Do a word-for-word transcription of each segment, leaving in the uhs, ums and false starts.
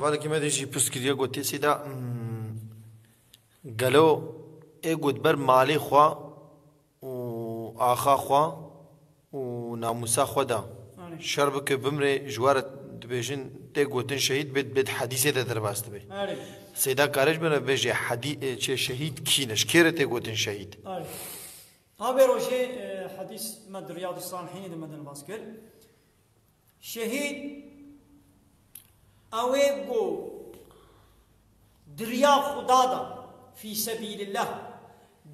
Hevalekî me dê jî pirs kiriye, gotê, Seyda, hmm, gelo ê got ber malê xwe û axa xwe û namûsa xwe de Erê. şer bike bimrê, ji we re dibêjin tê gotin şehîd bê, bê di hedîsê de derbas dibe. Erê. Seyda kare ji me re bêje hedî-, e, çê şehîd kî ne? Ji kê re tê gotin şehîd? Erê. Ha vê rojê, e, hedîs me di Riyadus Salihînê de me derbas kir. Şehîd ew ê ku di riya Xuda de, fî sebîlillah,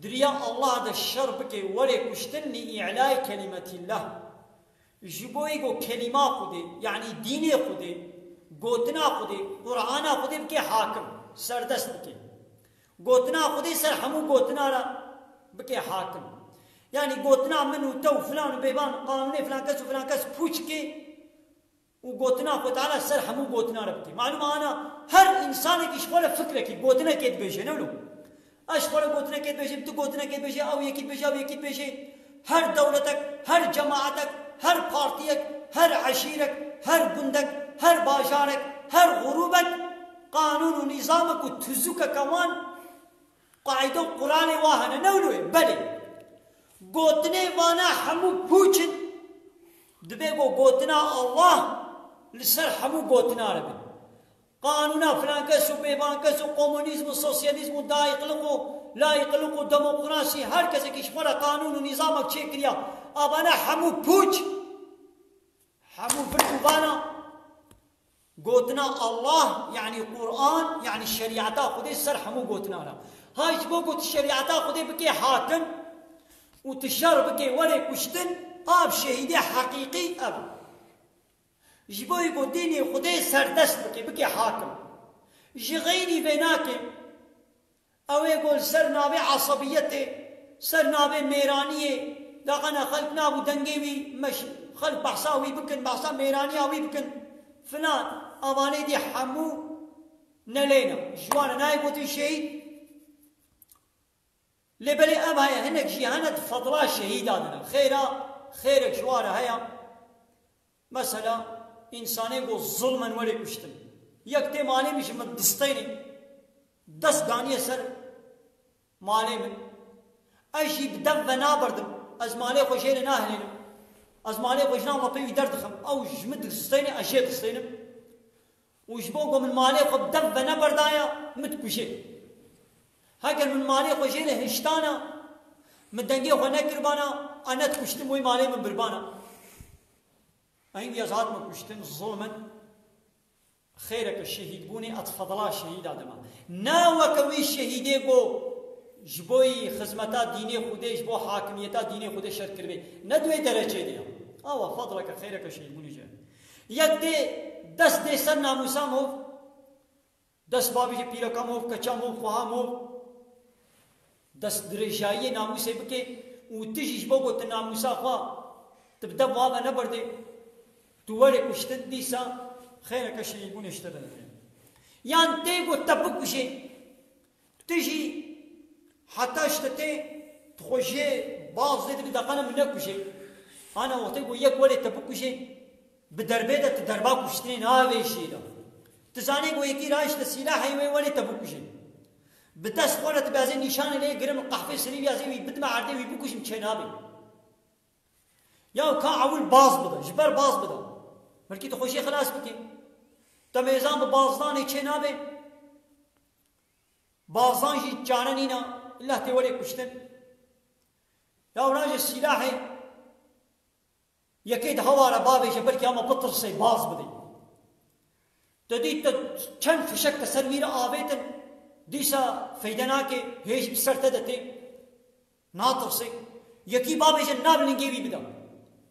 di riya Allah de şer bike, were kuştin, li îlay kelimetillah. Ji bo ê ku kelîma Xwedê, yanî dînê Xwedê, gotina Xwedê, Qur'ana Xwedê bike hakim, serdest bike. Gotina Xwedê ser hemû gotina re bike hakim. Yanî gotina min û te û filan û bêvan, qanûnê filan kes û filan kes pûç ke û gotina Xwedê Teala ser hemû gotina re bike. Malûm e ana her însanekî ji xwe re fikrekî, gotinekê dibêje, ne wilo? Ez ji xwe re gotinekê dibêjim, tu gotinekê dibêje, ew yekî dibêje, ew yekî dibêje. Her dewletek, her cemaetek, her partiyek, her eşîrek, her gundek, her bajarek, her grûbek, qanûn û nîzamek û tuzûkeke wan, qaîde û quralê wa hene. Ne wilo ye? Belê. Gotinê vana hemû pûç in. Dibe ku gotina Allah li ser hemû gotina re be. Qanûna filan kes û bêvan kes û komunîzm û sosyalîzm û dayîqliq û layîqliq û demokrasî, her kesekî ji xwe re qanûn û nîzamek çêkiriya, avana hemû pûç, hemû vir û vana, gotina Allah, yanî Qur'an, yanî şerîeta Xwedê ser hemû gotina re. Ha ji bo ku tu şerîeta Xwedê bikê hakim û tu şer bikê, were kuştin, av şehîdê heqîqî ev. Ji bo ku dînê Xwedê serdest bike, bike hakim. Ji xeyrî vê nake. Ew ê ku li ser navê esebiyetê, ser navê mêraniyê, daqana xelk nabû dengê wî meş-, xelk behsa wî bikin, behsa mêraniya wî bikin, filan, avanê dî hemû nelêne. Ji wan re nayê gotin şehîd. Lê belê ev heye, hinek jî hene di fedla şehîda de ne. Xêra, xêrek ji wan re heye. Mesela, însanê ku zulmen were kuştin. Yek tê malê min ji min distênê, dest daniye ser malê min. Ez jî bi dev ve naberdim. Ez malê xwe jê re nahêlim. Ez malê xwe ji nav me pê wî derdixim. Ew ji min distêne, ez jê distênim. Û ji bo ku min malê xwe bi dev ve neberdaya, min dikuje. Heger min malê xwe jê re hiştana, min dengê xwe nekiribana, ez nedikuştim, wê malê min biribana. Hingî ez hatime kuştin, zulmen, xêreke şehîdbûnê, ez fedla şehîda dime. Ne weke wî şehîdê ku ji bo yî xizmeta dînê Xwedê, ji bo hakimiyeta dînê Xwedê şer kiribe. Ne di wê derecê de ye. Awa fedleke, xêreke şehîdbûnê jê. Yek dê dest dê ser namûsa mov, dest bavêje pîreka mov, keça mov, xweha mov, dest dirêjayiyê namûsê bike û tu jî ji bo ku tu namûsa xwe tu bi dev ve neberdê, tu were kuştin, dîsa xêreke şehîdbûnê ji te ve dide. Yan tê ku te bikuje, tu jî heta ji te tê, tu xwe jê baz dê, dibî daqana min nekuje. Ana wextê ku yek were te bikuje, bi derbê de tu derba kuştinê navêjî de. Tu zanê ku yekî rahişte sîlahê wê were te bikuje. Bi dest xwe re tu bêzê nîşanê lê girim, qehfê serî wî, ez ê wî bidime erdê, wî bikujim, çê nabe. Ya ka ewil baz bide, ji ber baz bide. Belkî tu xwe jê xilas bikî. Te mêzan bi bazdanê çê nabe. Bazdan jî çare nîne, illa tê were kuştin. Ya wina jî sîlahê yekê di hewa re bavêje, belkî ama bitirsê, baz bidê. Te dît te çend fişek te ser wî re avêtin, dîsa feyde nake, hêj bi ser te de tê. Natirsê. Yekî bavêje nav lingê wî bide.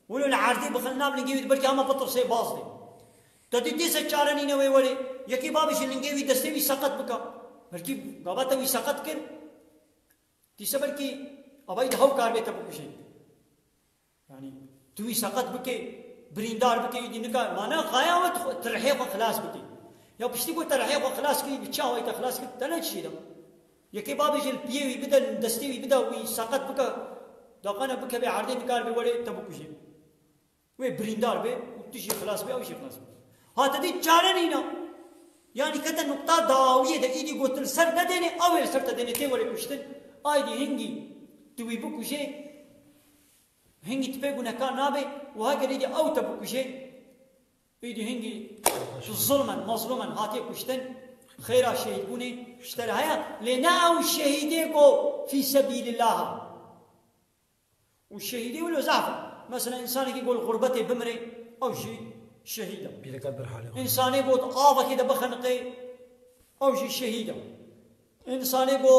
Wilo li erdê bixin nav lingê wî de, belkî hema bitirsê baz dê. Te dî dîse çare nîne wê werê. Yekî bavêje lingê wî, destê wî seqet bike. Belkî gava te wî seqet kir. Dîse belkî avayî di hew kar bê te bikujê. Yanî tu wî seqet bike, birîndar bike, îdî nika, mana xaya we tu rihê xwe xilas bike. Ya piştî ku te rihê xwe xilas kirî, bi çi awayî te xilas kir, te ne çi de. Yekê bavêje li piyê wî bide, li destê wî bide, wî seqet bike, daqana bikeve erdê, nikaribe were te bikuje. Wê birîndar be û tu jî xilas be, ew jî xilas be. Ha te dî çare nîne. Yanî kete nuqta dawiyê de, îdî got li ser nedêne, ew ê li ser te dêne, tê were kuştin. Aydî hingî tu wî bikujê, hingî tu pê gunehkar nabe, û heger îdî ew te bikujê, îdî hingî tu zulmen, mezlûmen hatiye kuştin, xêra şehîdbûnê ji te re heye, lê ne ew şehîdê ku fî sebîlillah e. Û şehîdê wilo zaf e. Mesela, însanekî ku li xurbetê bimire, ew jî şehîd e. Pîreka ber halê xwe. Însanê ku di avekê de bixeniqê, ew jî şehîd e. Însanê ku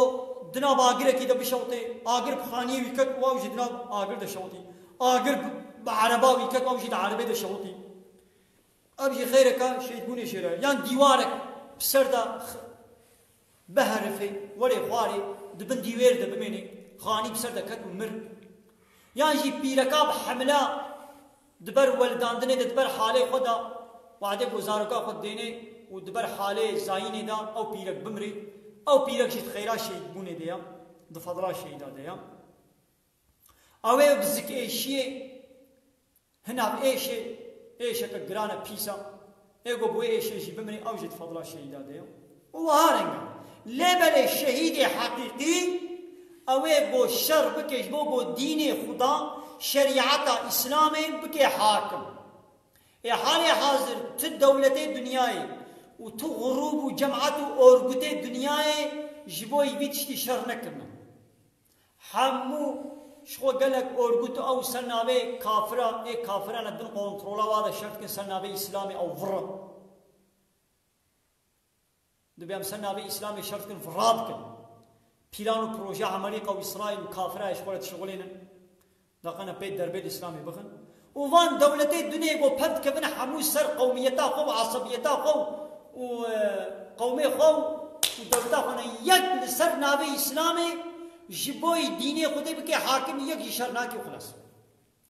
di nav agirekî de bişewitê, agir bi xaniyê wî ket û ew jî di nav agir de şewitî. Agir bi, bi ereba wî ket, ew jî di erebê de şewitî. Ev jî xêreka şehîdbûnê jê re. Yan dîwarek bi ser de x-, biherifê, werê xwarê, di bin dîwêr de bimêne, xanî bi ser de ket û mir. Yan jî pîreka bi hemla di ber welidandinê de, di ber halê xwe de, wadê ku zaroka xwe dêne û di ber halê zayînê de ew pîrek bimrê, ew pîrek jî di xêra şehîdbûnê de ya, di fedla şehîda de ya. Ew ê bi zikêşiyê Hinav êşê, êşeke giran e, pîs e. Ê ku bi wê êşê jî bimrê, ew jî di fedla şehîda de ye. Û wiha reng e. Lê belê şehîdê heqîqî, ew ê ku şer bike ji bo ku dînê Xuda, şerîeta Îslamê bike hakim. Ê halê hazir tu dewletê dinyayê û tu grûb û cemaet û orgutê dinyayê ji bo vî tiştî şer nekirine. Hemû ji xwe gelek orgut ew ser navê kafira, ê kafirane din kontrola wa de şer dikin, ser navê Îslamê ew vir in. Dibê em ser navê Îslamê şer dikin, vira dikin. Pîlan û projeya Amerîka û Îsraîl û kafira ji xwe re dişixulênin. Daqana pê derbê li Îslamê bixin. Û van dewletê dunê ku pevdikevin hemû ser qewmiyeta xwe û esebiyeta xwe û, e, qewmê xwe û dewleta xwe ne, yek li ser navê Îslamê ji bo dînê Xwedê bike hakim, yek jî şer nake û xilas.